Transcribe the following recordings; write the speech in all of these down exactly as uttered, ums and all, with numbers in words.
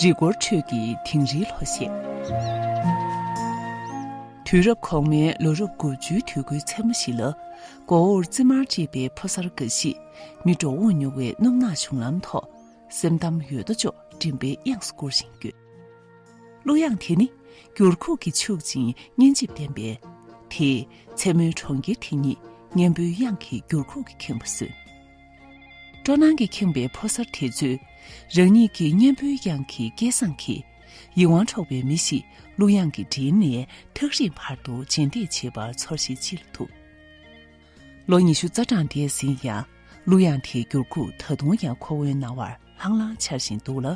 རི་སྐོར་ཁྲོད་ཀྱི་དིང་རིའི་ལྷོ་གཞས། དུས་རབས་གོང་མའི་ལོ་རབས་དགུ་བཅུའི་དུས་འགོའི་མཚན་མོ་ཞིག་ལ། མགོ་བོར་རྩི་དམར་དཀྲིས་པའི་ཕོ་གསར་འགའ་ཞིག་མི་འགྲོ་འོང་ཉུང་བའི་སྣུམ་ནག་གཞུང་ལམ་ཐོག་སེམས་གཏམ་ཡོད་དོ་ཅོག་མགྲིན་པའི་དབྱངས་སུ་བསྐུར་བཞིན་ཡོད། གླུ་དབྱངས་དེ་ནི་འགྱུར་ཁུག་གིས་ཕྱུག་ཅིང་སྙན་འཇེབས་ལྡན་པས། དེས་མཚན་མོའི་གྲོང་ཁྱེར་དེ་ཉིད་སྙན་པོའི་དབྱངས་ཀྱི་འགྱུར་ཁུག་གིས་ཁེངས་པ་བཟོས། སྤྲོ་སྣང་གིས་ཁེངས་པའི་ཕོ་གསར་དེ་ཚོས་རང་ཉིད་ཀྱི་སྙན་པོའི་དབྱངས་ཀྱི་སྐད་གསང་གིས། ཡིད་དབང་འཕྲོག་པའི་མི་ཞིག་གླུ་དབྱངས་ཀྱི་མགྲིན་ནས་ཐག་རིང་བར་དུ་རྗེས་འདེད་བྱེད་པར་ཚོར་ཤེས་ཅི་ལ་ཐུབ། ལོ་ཉི་ཤུ་རྩ་གྲངས་འདས་ཟིན་ཡང་། གླུ་དབྱངས་དེའི་འགྱུར་ཁུག་ད་དུང་ཡང་ཁོ་བོའི་རྣ་བར་ལྷང་ལྷང་འཆར་བཞིན་འདུག་ལ།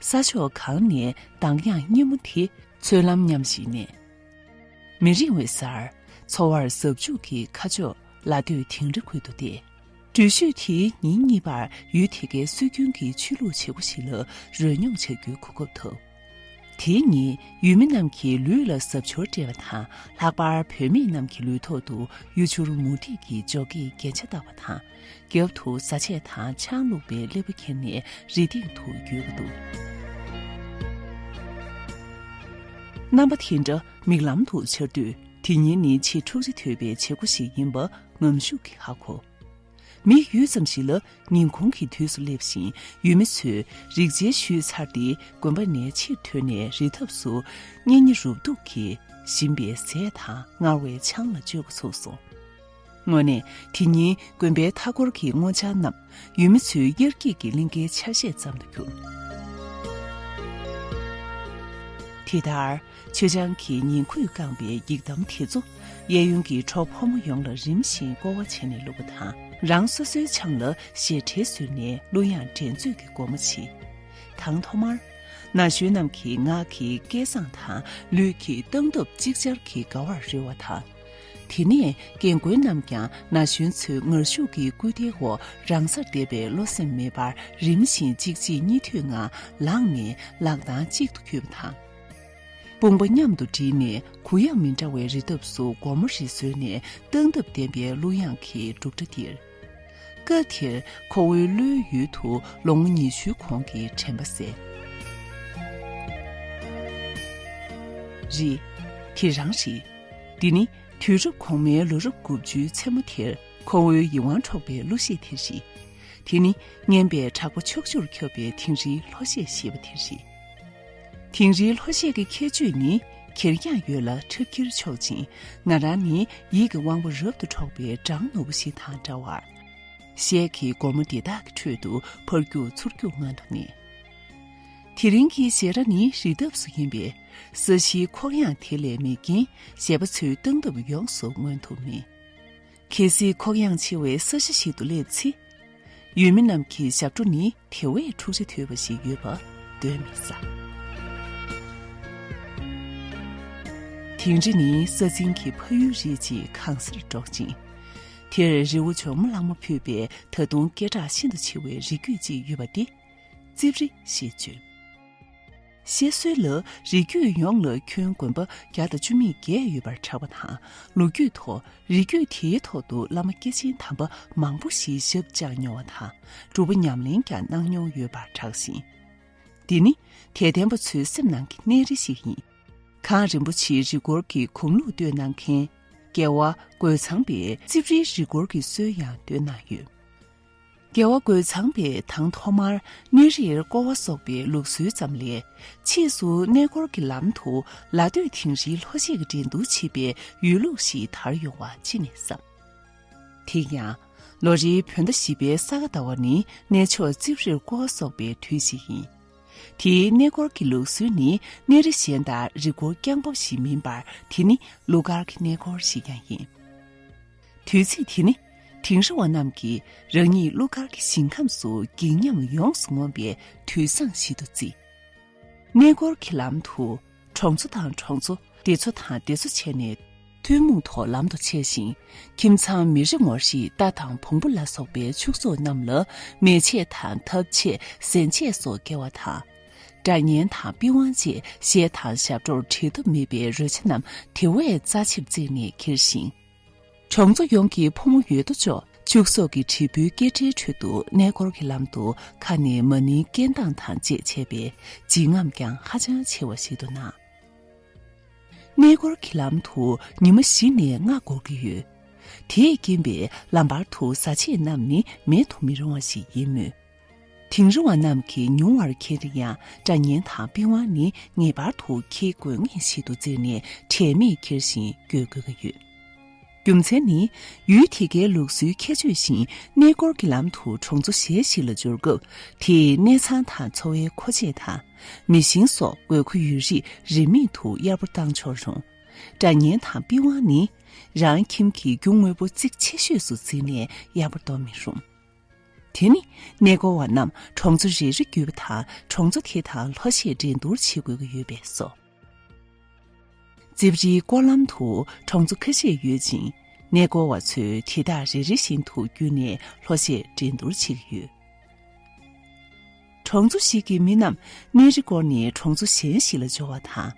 ས་ཕྱོགས་གང་ནས་གདངས་དབྱངས་སྙན་མོ་དེ་ཚོར་ལམ་མཉམ་ཞིག་ནས། མི་རིང་བའི་སར། ཚོར་བར་ཟབ་འཇུག་གི་ཁ་ཕྱོགས་ལ་སྟོད་དིང་རི་ཁུལ་དུ་བསྡད། འགྲུལ་བཞུད་དེའི་ཉིན་གཉིས་པར་ཡུལ་དེ་གའི་སྲོལ་རྒྱུན་གྱི་ཆོས་ལུགས་བྱེད་སྒོ་ཞིག་ལ་རོལ་མྱོང་བྱ་རྒྱུའི་གོ་སྐབས་ཐོབ། དེའི་ཉིན་ཡུལ་མི་རྣམས་ཀྱིས་ལུས་ལ་གཟབ་མཆོར་སྤྲས་པ་དང་། ལྷག་པར་བུད་མེད་རྣམས་ཀྱི་ལུས་ཐོག་ཏུ་གཡུ་བྱུར་མུ་ཏིག་གི་འཇོ་སྒེག་རྒྱན་ཆ་བཏགས་པ་དང་། རྒྱབ་ཏུ་བཟའ་ཆས་དང་ཆང་བླུགས་པའི་ཀླད་པ་འཁྱེར་ནས་རི་སྟེང་དུ་འགྱོལ་གྱི་འདུག་རྣམ་པ་དེ་འདྲ་མིག་ལམ་དུ་འཆར་དུས། དེ་ཉིན་ནི་ཆེས་འཁྲུག་ཆ་དོད་པའི་བྱེད་སྒོ་ཞིག་ཡིན་པ་ངམ་ཤུགས་ཀྱིས་ཧ་གོ། མི་ཡུད་ཙམ་ཞིག་ལ་ཉིན་གུང་གི་དུས་སུ་སླེབས་ཤིང་། ཡུལ་མི་ཚོས་རིག་འཇིའི་ཤུལ་ཚར་ཏེ་དགོན་པ་ནས་ཕྱིར་ཐོན་ནས་རི་ཐབས་སུ་གཉེན་ཉེ་རུབ་རྡུགས་ཀྱིས་ཞིམ་པའི་ཟས་དང་མངར་བའི་ཆང་ལ་སྤྱོད་འགོ་ཚུགས་སོང་། དངོས་གནས་དེ་ཉིན་དགོན་པའི་མཐའ་འཁོར་གྱི་སྔོ་ཆང་རྣམས་ཡུལ་མི་ཚོའི་དབྱར་སྐྱིད་ཀྱི་གླིང་གའི་ཆ་ཤས་ཙམ་དུ་གྱུར། དེ་ལྟར། མཆོད་ཆང་གི་ཉིང་ཁུས་བཀང་བའི་འགྱིག་དམ་དེ་ཚོ་གཡས་གཡོན་གྱི་གྲོགས་ཕོ་མོ་ཡོངས་ལ་རིམ་བཞིན་སྐོར་བ་བྱས་ནས་བླུགས་པ་དང་། རང་སོ་སོའི་ཆང་ལ་ཞལ་ཁྲལ་བཟོས་ནས་གླུ་དབྱངས་འགྲན་རྩོད་ཀྱི་སྒོ་མོ་ཕྱེ། དང་ཐོག་མར། ན་གཞོན་རྣམས་ཀྱིས་ངག་གི་སྐད་གསང་དང་ལུས་ཀྱི་སྟངས་སྟབས་ཅིག་ཅར་གྱིས་དགའ་བར་རོལ་བ་དང་། དེ་ནས་རྒན་རྒོན་རྣམས་ཀྱང་ན་གཞོན་ཚོའི་ངར་ཤུགས་ཀྱི་སྐུལ་འདེད་འོག་རང་སར་བསྡད་པའི་བློ་སེམས་མེད་པར་རིམ་བཞིན་གཅིག་རྗེས་གཉིས་མཐུད་ངང་ལངས་ནས་ལག་གདང་གཅིག་ཏུ་གྱུར་པ་དང་། དཔུང་པ་མཉམ་དུ་བསྒྲིལ་ནས་གུ་ཡངས་མི་འདྲ་བའི་རི་ཐབས་སུ་སྒོར་མོ་རེ་བཟོས་ནས་སྟངས་སྟབས་ལྡན་པའི་གླུ་དབྱངས་ཀྱི་འབྲུག་སྒྲ་ལྡིར། སྐབས་དེར་ཁོ་བོའི་བློའི་ཡུལ་དུ་ལོ་ངོ་ཉི་ཤུའི་གོང་གི་དྲན་པ་གསལ། རེད། དེ་རང་རེད། འདི་ནི་དུས་རབས་གོང་མའི་ལོ་རབས་དགུ་བཅུའི་མཚན་མོ་དེར་ཁོ་བོའི་ཡིད་དབང་འཕྲོག་པའི་གླུ་གཞས་དེ་རེད། དེ་ནི་སྙན་པའི་གྲགས་པ་ཕྱོགས་བཅུར་ཁྱབ་པའི་དིང་རིའི་ལྷོ་གཞས་ཞེས་པ་དེ་རེད། དིང་རིའི་ལྷོ་གཞས་ཀྱི་ཁྱད་ཆོས་ནི་གྱེར་རྐྱང་ཡོད་ལ་འཁྲབ་འཁྱེར་ཆོག་ཅིང་། ང་རང་ནི་ཡིད་ཀྱི་དབང་པོ་རབ་ཏུ་འཕྲོག་པའི་སྦྲང་ནོར་བུ་ཞིག་དང་འདྲ་བར། གཞས་ཀྱི་སྒོར་མོ་འདི་དག་གི་ཁྲོད་དུ་ཕར་རྒྱུག་ཚུར་རྒྱུག་ངང་དུ་གནས། དེ་རིང་གི་ཞལ་ར་ནི་རི་འདབས་སུ་ཡིན་པས། ས་གཞིའི་ཁོག་ཡངས་དེ་ལས་མེད་རྐྱེན་གཞས་པ་ཚོའི་སྟངས་སྟབས་ཡོངས་སུ་མངོན་ཐུབ་མེད། གལ་སྲིད་ཁོག་ཡངས་ཆེ་བའི་ས་གཞི་ཞིག་ཏུ་སླེབས་ཚེ། ཡུལ་མི་རྣམས་ཀྱི་ཞབས་བྲོ་ནི་དེ་བས་འཁྲུག་ཆ་དོད་པ་ཞིག་ཡོད་པ་གདོན་མི་ཟ། དིང་རི་ནི་ས་འཛིན་གྱི་ཕ་ཡུལ་རེད་ཅེས་གང་སར་སྒྲོག་ཅིང་། དེར་རི་བོ་ཇོ་མོ་གླང་མ་ཕུད་པའི་ད་དུང་སྐད་གྲགས་ཤིན་ཏུ་ཆེ་བའི་རི་རྒྱུད་ཅིག་ཡོད་པ་སྟེ། རྩིབས་རི་ཞེས་བརྗོད། བཤད་སྲོལ་ལ་རི་རྒྱུད་ཡོངས་ལ་ཁྱོན་དགོན་པ་བརྒྱ་དང་བཅུ་མེད་བརྒྱད་ཡོད་པར་གྲགས་པ་དང་། ལོ་རྒྱུས་ཐོག་རི་རྒྱུད་དེའི་ཐོག་ཏུ་བླ་མ་སྐྱེས་ཆེན་དམ་པ་མང་པོ་ཞིག་ཞབས་བཅགས་མྱོང་བ་དང་། སྒྲུབ་པ་ཉམས་ལེན་ཀྱང་གནང་མྱོང་ཡོད་པར་གྲགས་ཤིང་། འདི་ནི་དད་ལྡན་པ་ཚོའི་སེམས་ནང་གི་གནས་རི་ཞིག་ཡིན། གངས་རིན་པོ་ཆེའི་རི་སྐོར་གྱི་གོམ་ལུགས་སྟོན་གནང་མཁན་རྒྱལ་བ་རྒོད་ཚང་པས་རྩིབས་རིའི་རི་སྐོར་གྱི་སྲོལ་ཡང་བཏོན་གནང་ཡོད། རྒྱལ་བ་རྒོད་ཚང་པས་དང་ཐོག་མར་གནས་རིར་བསྐོར་བ་སོགས་པའི་ལུགས་སྲོལ་ཙམ་ལས། ཕྱིས་སུ་གནས་སྐོར་གྱི་ལམ་དུ་ལ་སྟོད་དིང་རིའི་ལྷོ་གཞས་ཀྱི་འགྲན་བསྡུར་བྱེད་པའི་ཡུལ་ལུགས་ཤིག་དར་ཡོང་བ་ཅི་ནས་བསམ། དེ་ཡང་། ལོ་རེའི་བོད་ཟླ་བཞི་པའི་ས་ག་ཟླ་བ་ནི་གནས་མཆོག་རྩིབས་རིར་བསྐོར་བ་སོགས་པའི་དུས་ཤིག་ཡིན། དེའི་གནས་སྐོར་གྱི་ལུགས་སྲོལ་ནི་གནས་རི་གཞན་དང་རི་སྐོར་རྐྱང་པ་ཞིག་མིན་པར། དེ་ནི་གླུ་གར་གྱི་གནས་སྐོར་ཞིག་ཀྱང་ཡིན། དུས་ཚིགས་དེ་ནི་དིང་རི་བ་རྣམས་ཀྱིས་རང་ཉིད་གླུ་གར་གྱི་ཞིང་ཁམས་སུ་སྒེག་ཉམས་ཡོངས་སུ་ངོམས་པའི་དུས་བཟང་ཞིག་ཏུ་བརྩི། གནས་སྐོར་གྱི་ལམ་དུ་གྲོང་ཚོ་དང་གྲོང་ཚོ། སྡེ་ཚོ་དང་སྡེ་ཚོ་བྱས་ནས་ཐུན་མོང་ཐོག་ལམ་དུ་ཆས་ཤིང་། ཁྱིམ་ཚང་མི་རེ་ངོ་ཞིག་རྟ་དང་བོང་བུ་ལ་སོགས་པའི་ཕྱུགས་ཟོག་རྣམས་ལ་མེ་ལྕེ་དང་ཐབ་ལྕེ་གཟན་ལྕེ་སོགས་བཀལ་བ་དང་། སྒྲ་སྙན་དང་པི་ཝང་བཅས་གཞས་དང་ཞབས་བྲོར་བྲལ་ཐབས་མེད་པའི་རོལ་ཆ་རྣམས་དེ་བས་རྩ་ཆེར་བརྩིས་ནས་འཁྱེར་ཞིང་། གྲོང་ཚོ་ཡོངས་ཀྱི་ཕོ་མོ་ཡོད་དོ་ཅོག་ ཕྱུགས་ཟོག་གི་དྲིལ་བུའི་སྐད་སྒྲའི་ཁྲོད་དུ་གནས་སྐོར་གྱི་ལམ་དུ་ཁ་ནས་མ་ཎིའི་སྐད་གདངས་དང་བཅས་བྱས་པས་འཇིགས་རྔམ་ཀྱང་ཧ་ཅང་ཆེ་བ་ཞིག་ཏུ་སྣང་། གནས་སྐོར་གྱི་ལམ་དུ་ཉི་མ་བཞི་ནས་ལྔ་འགོར་གྱི་ཡོད། དེས་རྐྱེན་པས་ལམ་བར་དུ་བཟའ་ཆས་རྣམས་ནི་མེད་དུ་མི་རུང་བ་ཞིག་ཡིན་མོད། དིང་རི་བ་རྣམས་ཀྱིས་ཉུང་བར་འཁྱེར་ཡང་སྒྲ་སྙན་དང་པི་ཝང་ནི་ངེས་པར་དུ་འཁྱེར་དགོས་ངེས་ཤིག་ཏུ་བརྩིས་ནས་དྲན་མེད་འཁྱེར་བཞིན་སྐྱོད་དགོས་ཀྱི་ཡོད། རྒྱུ་མཚན་ནི། ཡུལ་དེ་གའི་ལུགས་སྲོལ་ཁྱད་ཆོས་བཞིན་གནས་སྐོར་གྱི་ལམ་དུ་གྲོང་ཚོ་གཞན་ཞིག་ལ་འབྱོར་སྐབས་དེའི་གནས་ཚང་དང་འཚོ་བའི་མཁོ་ཆས་དང་། མི་ཤིང་སོགས་དགོས་མཁོ་ཡོད་རིགས་རིན་མེད་དུ་གཡར་པོ་བཏང་ཆོག་རུང་། སྒྲ་སྙན་དང་པི་ཝང་ནི། རང་ཁྱིམ་གྱི་རྒྱུ་དངོས་པོ་རྩིག་ཆེ་ཤོས་སུ་བརྩིས་ནས་གཡར་པོ་གཏོང་མི་རུང་། དེ་ནི་གནས་སྐོར་བ་རྣམས་གྲོང་ཚོ་རེ་རེ་བརྒྱུད་པ་དང་གྲོང་ཚོ་དེ་དང་ལྷོ་གཞས་འགྲན་བསྡུར་བྱེད་དགོས་ཀྱི་ཡོད་པས་སོ། ཙིབ་རིའི་སྐོར་ལམ་དུ་གྲོང་ཚོ་ཁ་ཤས་ཡོད་ཅིང་། གནས་སྐོར་བ་ཚོས་དེ་དག་རེ་རེ་བཞིན་དུ་བརྒྱུད་ནས་ལྷོ་གཞས་འགྲན་བསྡུར་བྱེད་ཀྱི་ཡོད། གྲོང་ཚོ་ཞིག་གི་མི་རྣམས་གནས་རི་བསྐོར་ནས་གྲོང་ཚོ་གཞན་ཞིག་ལ་འབྱོར་བ་དང་།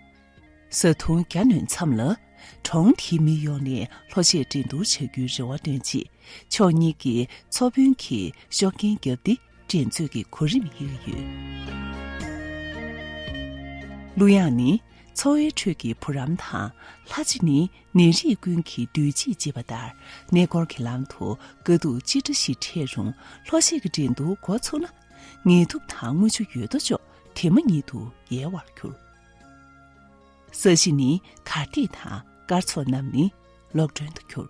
བཟའ་འཐུང་བརྒྱབ་ནས་མཚམས་ལ། གྲོང་དེའི་མི་ཡོང་ནས་ལྷོ་གཞས་འགྲན་བསྡུར་བྱ་རྒྱུའི་རེ་བ་བཏོན་རྗེས། ཕྱོགས་གཉིས་ཀྱིས་ཚོགས་དཔོན་གྱི་ཤོག་རྐྱེན་བརྒྱབ་སྟེ་འགྲན་རྩོད་ཀྱི་གོ་རིམ་སླེབས་ཡོད། གླུ་དབྱངས་ནི་འཚོ་བའི་ཁྲོད་ཀྱི་བུ་རམ་དང་། ལྷ་རྗེ་ནི་ནད་རིགས་ཀུན་གྱི་བདུད་རྩི་ཅེས་པ་ལྟར། གནས་སྐོར་གྱི་ལམ་དུ་དཀའ་སྡུག་ཅི་འདྲ་ཞིག་འཕྲད་རུང་། ལྷོ་གཞས་ཀྱི་འགྲན་བསྡུར་འགོ་ཚུགས་ན། ངལ་དུབ་དང་རྔུལ་ཆུ་ཡོད་དོ་ཅོག་དེ་མ་ཉིད་དུ་ཡལ་བར་འགྱུར། ས་གཞི་ནི་གར་སྟེགས་དང་སྐར་ཚོགས་རྣམས་ནི་གློག་སྒྲོན་དུ་གྱུར།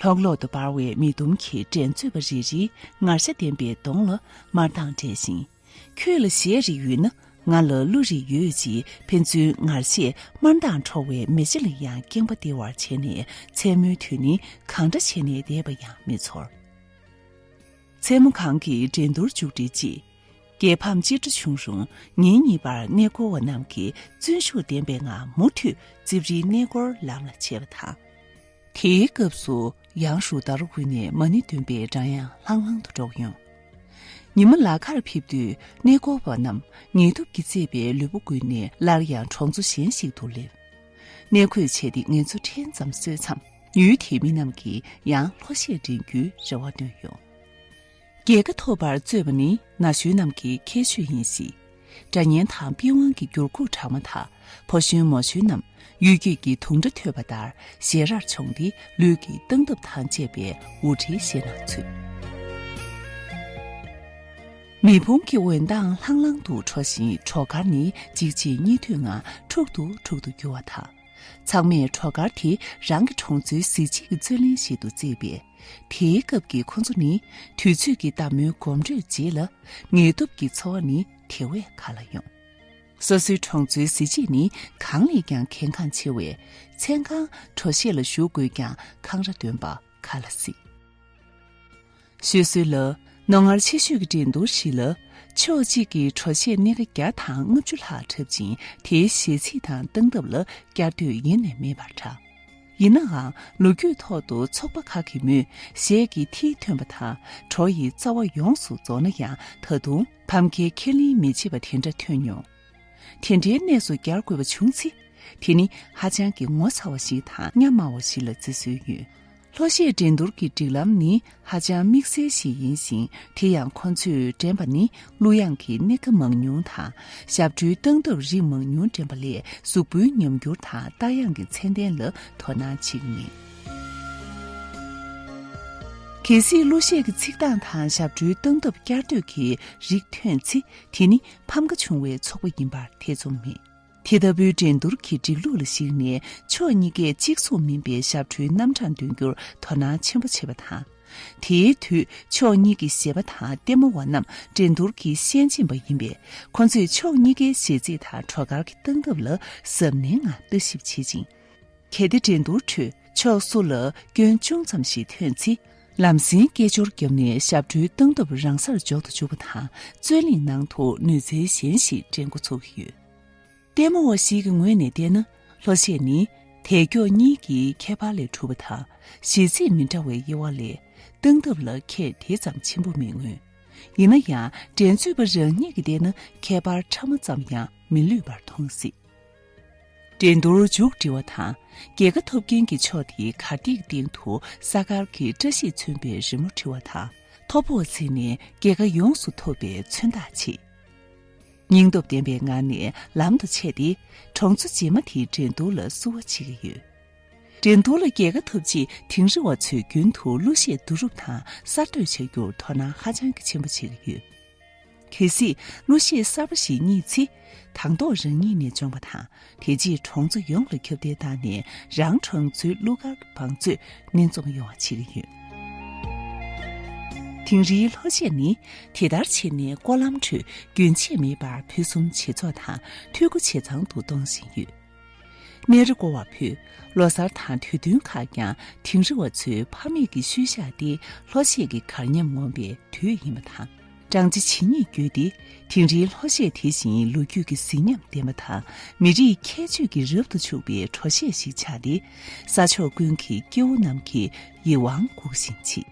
ལྷོག་ལྷོག་ཏུ་འབར་བའི་མིག་དུམ་གྱིས་འགྲན་རྩོད་པ་རེ་རེའི་ངར་ཤ་ལྡན་པའི་གདོང་ལ་དམར་མདངས་སྤྲས་ཤིང་། ཁྱོད་ལ་གཞས་རེ་ཡོད་ན་ང་ལ་གླུ་རེ་ཡོད་ཅེས་ཕན་ཚུན་ངར་ཤས་དམར་མདངས་འཕྲོ་བའི་མེ་ལྕེ་ལ་ཡང་སྐྱེངས་པ་སྟེར་བར་བྱས་ནས་མཚན་མོའི་དུས་ནི་གང་འདྲ་བྱས་ནས་བསྡད་པ་ཡང་མི་ཚོར། མཚན་མོ་གང་གི་འགྲན་བསྡུར་མཇུག་སྒྲིལ་རྗེས། རྒྱལ་ཕམ་ཅི་འདྲ་བྱུང་རུང་ཉིན་གཉིས་པར་གནས་སྐོར་བ་རྣམས་ཀྱིས་བརྩོན་ཤུགས་ལྡན་པའི་ངང་མུ་མཐུད་ཙིབ་རིའི་གནས་སྐོར་ལམ་ལ་ཆས་པ་དང་། དེའི་སྐབས་སུ་ཡང་ཧྲུའུ་ཏར་འུ་ནས་མ་ཎི་འདོན་པའི་སྒྲ་དབྱངས་ལྷང་ལྷང་དུ་སྒྲོག་ཡོང་། ཉི་མ་ལ་ཁར་ཕེབས་དུས་གནས་སྐོར་བ་རྣམས་ངལ་དུབ་ཀྱིས་གཙེས་པའི་ལུས་པོ་བསྒུལ་ནས་སླར་ཡང་གྲོང་ཚོ་གཞན་ཞིག་ཏུ་སླེབས། གནས་འཁོད་བྱས་ཏེ་ངལ་འཚོ་ཕྲན་ཙམ་གསོས་མཚམས་ཡུལ་དེའི་མི་རྣམས་ཀྱིས་ཡང་ལྷོ་གཞས་འགྲན་རྒྱུའི་རེ་བ་བཏོན་ཡོང་། རྒྱལ་ཁ་ཐོབ་པར་རྩོད་པ་ནི་ན་གཞོན་རྣམས་ཀྱི་ཁྱད་ཆོས་ཡིན་ཞིང་། སྒྲ་སྙན་དང་པི་ཝང་གི་འགྱུར་ཁུག་གྲགས་མ་ཐག་ཕོ་གཞོན་མོ་གཞོན་རྣམས་གཡུལ་འགྱེད་ཀྱི་དུང་སྒྲ་ཐོས་པ་ལྟར་ཞལ་རར་མཆོངས་ཏེ་ལུས་ཀྱི་སྟངས་སྟབས་དང་བཅས་པའི་འུར་སྒྲའི་གཞས་སྣ་ཚུད། མེ་ཕུང་གི་འོད་མདངས་ལྷང་ལྷང་དུ་འཕྲོ་བཞིན་གྲོག་མཁར་ནི་འཇིགས་བྱེད་གཉིད་དུས་ངང་འཁྲུག་ཏུ་འཁྲུག་ཏུ་རྒྱུ་བ་དང་། ཚང་མས་གྲོག་མཁར་དེ་རང་གི་གྲོང་ཚོའི་གཟི་བརྗིད་ཀྱི་རྩོད་གླེང་ཞིག་ཏུ་བརྩིས་པས། དེའི་སྐབས་ཀྱི་ཁོ་ཚོ་ནི་དུས་ཚོད་ཀྱི་བདག་མོའི་གོམ་བགྲོད་རྗེས་ལ་ངལ་དུབ་ཀྱི་འཚོ་བ་ནི་དེ་བས་ག་ལ་ཡོང་། སོ་སོའི་གྲོང་ཚོའི་གཟི་བརྗིད་ནི་གང་ལས་ཀྱང་གལ་འགངས་ཆེ་བས། མཚན་གང་བྲོ་གཞས་ལ་ཞུགས་དགོས་ཀྱང་འཁང་ར་འདོན་པ་ག་ལ་སྲིད། ཤོད་སྲོལ་ལ། རྣོ་ངར་ཆེ་ཤོས་ཀྱི་འགྲན་བསྡུར་ཞིག་ལ། ཕྱོགས་གཅིག་གིས་བྲོ་གཞས་སྣེ་ཁ་བརྒྱ་དང་ལྔ་བཅུ་ལྷག་འཁྲབ་ཅིང་དེའི་གཞས་ཚིག་དང་སྟངས་སྟབས་ལ་བསྐྱར་ཟློས་ཡེ་ནས་མེད་པར་གྲགས། ཡིན་ནའང་ལོ་རྒྱུས་ཐོག་ཏུ་ཚོགས་པ་ཁག་གི་མོས་གཞས་ཀྱི་མཐིལ་ཐོན་པ་དང་བྲོ་ཡི་རྩ་བ་ཡོངས་སུ་རྫོགས་ན་ཡང་ད་དུང་ཕམ་ཁའི་ཁས་ལེན་མི་བྱེད་པ་དེ་འདྲ་ཐོན་མྱོང་། དེ་འདྲའི་གནས་སུ་བསྐྱར་དགོས་པ་བྱུང་ཚེ། དེ་ནི་ཧ་ཅང་གི་ངོ་ཚ་བ་ཞིག་དང་སྙན་སྨྲ་བ་ཞིག་ལ་བརྩི་སྲོལ་ཡོད། ལྷོ་གཞས་འགྲན་བསྡུར་གྱི་སྒྲིག་ལམ་ནི་ཧ་ཅང་དམིགས་བསལ་ཞིག་ཡིན་ཞིང་། དེ་ཡང་ཁོ་ཚོས་འགྲན་པ་ནི་གླུ་དབྱངས་ཀྱི་སྣེ་ཁ་མང་ཉུང་དང་། ཞབས་བྲོའི་སྟངས་སྟབས་རིགས་མང་ཉུང་འགྲན་པ་ལས་གཟུགས་པོའི་ཉམས་འགྱུར་དང་རྟ་དབྱངས་ཀྱི་ཚད་ལྡན་ལ་དོ་སྣང་བྱེད་ཀྱི་མེད། གལ་སྲིད་གླུ་གཞས་ཀྱི་ཚིག་དང་དང་ཞབས་བྲོའི་སྟངས་སྟབས་བསྐྱར་ཟློས་ཀྱི་རིགས་ཐོན་ཚེ། དེ་ནི་ཕམ་ཁ་བྱུང་བའི་ཚོགས་པ་ཡིན་པར་ཐེ་ཚོམ་མེད། དེ་ལྟ་བུའི་འགྲན་བསྡུར་གྱི་སྒྲིག་ལུགས་ལ་གཞིགས་ནས་ཕྱོགས་གཉིས་ཀས་གཅིག་མཚུངས་མིན་པའི་ཞབས་བྲོའི་རྣམ་གྲངས་འདོན་རྒྱུར་དོ་སྣང་ཆེན་པོ་བྱེད་པ་དང་། དེའི་དུས་ཕྱོགས་གཉིས་ཀྱི་གཞས་པ་དང་ལྟད་མོ་བ་རྣམས་འགྲན་བསྡུར་གྱི་ཤན་འབྱེད་པ་ཡིན་པས། ཁོ་ཚོས་ཕྱོགས་གཉིས་ཀའི་གཞས་ཚིག་དང་བྲོ་གར་གྱི་སྟངས་སྟབས་ལ་གཟབ་ནན་ངང་ལྟ་ཞིབ་བྱེད་ཅིང་། གལ་ཏེ་འགྲན་བསྡུར་ཁྲོད་ཕྱོགས་སུ་ལ་སྐྱོན་ཅུང་ཙམ་ཞིག་ཐོན་ཚེ། ལམ་སེང་སྐད་ཅོར་བརྒྱབ་ནས་ཞབས་བྲོའི་སྟངས་སྟབས་རང་སར་འཇོག་ཏུ་འཇུག་པ་དང་། རྩོད་གླེང་ནང་དུ་ནུས་རྩལ་གཞན་ཞིག་འགྲན་འགོ་ཚུགས་ཀྱི་ཡོད། ལྟད་མོ་བ་ཞིག་གི་ངོས་ནས་བལྟས་ན། ལྷོ་གཞས་ནི་དལ་འགྱོགས་གཉིས་ཀྱི་ཁྱད་པར་ལས་གྲུབ་པ་དང་། གཞས་ཚིག་མི་འདྲ་བའི་དབྱེ་བ་ལས། སྟངས་སྟབས་ལ་ཁྱད་དེ་ཙམ་ཆེན་པོ་མི་མངོན། ཡིན་ན་ཡང་འགྲན་རྩོད་པ་རང་ཉིད་ཀྱིས་བལྟས་ན་ཁྱད་པར་ཕྲ་མོ་ཙམ་ཡང་མི་ལུས་པར་མཐོང་སྲིད། འགྲན་བསྡུར་མཇུག་སྒྲིལ་བ་དང་། རྒྱལ་ཁ་ཐོབ་མཁན་གྱི་ཕྱོགས་དེའི་གར་སྟེགས་སྟེང་དུ་ས་དཀར་གྱི་བཀྲ་ཤིས་མཚོན་པའི་རི་མོ་བྲི་བ་དང་། ཐོ་ཕོག་ཚིག་ནས་རྒྱལ་ཁ་ཡོངས་སུ་ཐོབ་པའི་མཚོན་རྟགས་བྱེད། སྙིང་སྟོབས་ལྡན་པའི་ངང་ནས་ལམ་དུ་ཆས་ཏེ། གྲོང་ཚོ་རྗེས་མ་དེའི་འགྲན་བསྡུར་ལ་བསུ་བ་བྱེད་ཀྱི་ཡོད། འགྲན་བསྡུར་ལ་རྒྱལ་ཁ་ཐོབ་རྗེས་དིང་རི་བ་ཚོས་རྒྱུན་དུ་གླུ་གཞས་བསྡུ་རུབ་དང་གསར་གཏོད་བྱ་རྒྱུར་དོ་སྣང་ཧ་ཅང་གི་ཆེན་པོ་བྱེད་ཀྱི་ཡོད། གལ་སྲིད་གླུ་གཞས་གསར་པ་ཞིག་རྙེད་ཚེ། དང་ཐོག་རང་ཉིད་ནས་སྦྱོང་བ་དང་། དེ་རྗེས་གྲོང་ཚོ་ཡོངས་ལ་ཁྱབ་གདལ་བཏང་ནས། རང་གྲོང་ཚོའི་གླུ་གར་བང་མཛོད་སྣེ་འཛོམས་ཡོང་བ་བྱེད་ཀྱི་ཡོད། དིང་རིའི་ལྷོ་གཞས་ནི་དེ་ལྟར་བྱས་ནས་སྐོར་ལམ་ཁྲོད་རྒྱུན་ཆད་མེད་པར་ཕུན་སུམ་ཇེ་ཚོགས་དང་འཐུས་སྒོ་ཇེ་ཚང་དུ་གཏོང་བཞིན་ཡོད། སྨན་རི་བསྐོར་བ་ཕུད། ལོ་གསར་དང་དུས་སྟོན་ཁག་ཀྱང་དིང་རི་བ་ཚོའི་ཕ་མེས་ཀྱི་ཤུལ་བཞག་སྟེ་ལྷོ་གཞས་ཀྱི་གར་ཉམས་ངོམ་པའི་དུས་ཡིན་པ་དང་། སྦྲང་རྩི་ཇི་སྙེད་རྒྱུས་ཏེ། དིང་རིའི་ལྷོ་གཞས་དེ་བཞིན་ལོ་རྒྱུས་ཀྱི་གཟི་ཉམས་ལྡན་པ་དང་། མི་རིགས་ཁྱད་ཆོས་ཀྱིས་རབ་ཏུ་ཕྱུག་པའི་བྲོ་གཞས་ཤིག་ཆགས་ཏེ། ས་ཕྱོགས་ཀུན་གྱི་སྐྱེ་བོ་རྣམས་ཀྱི་ཡིད་དབང་འགུག་བཞིན་མཆིས།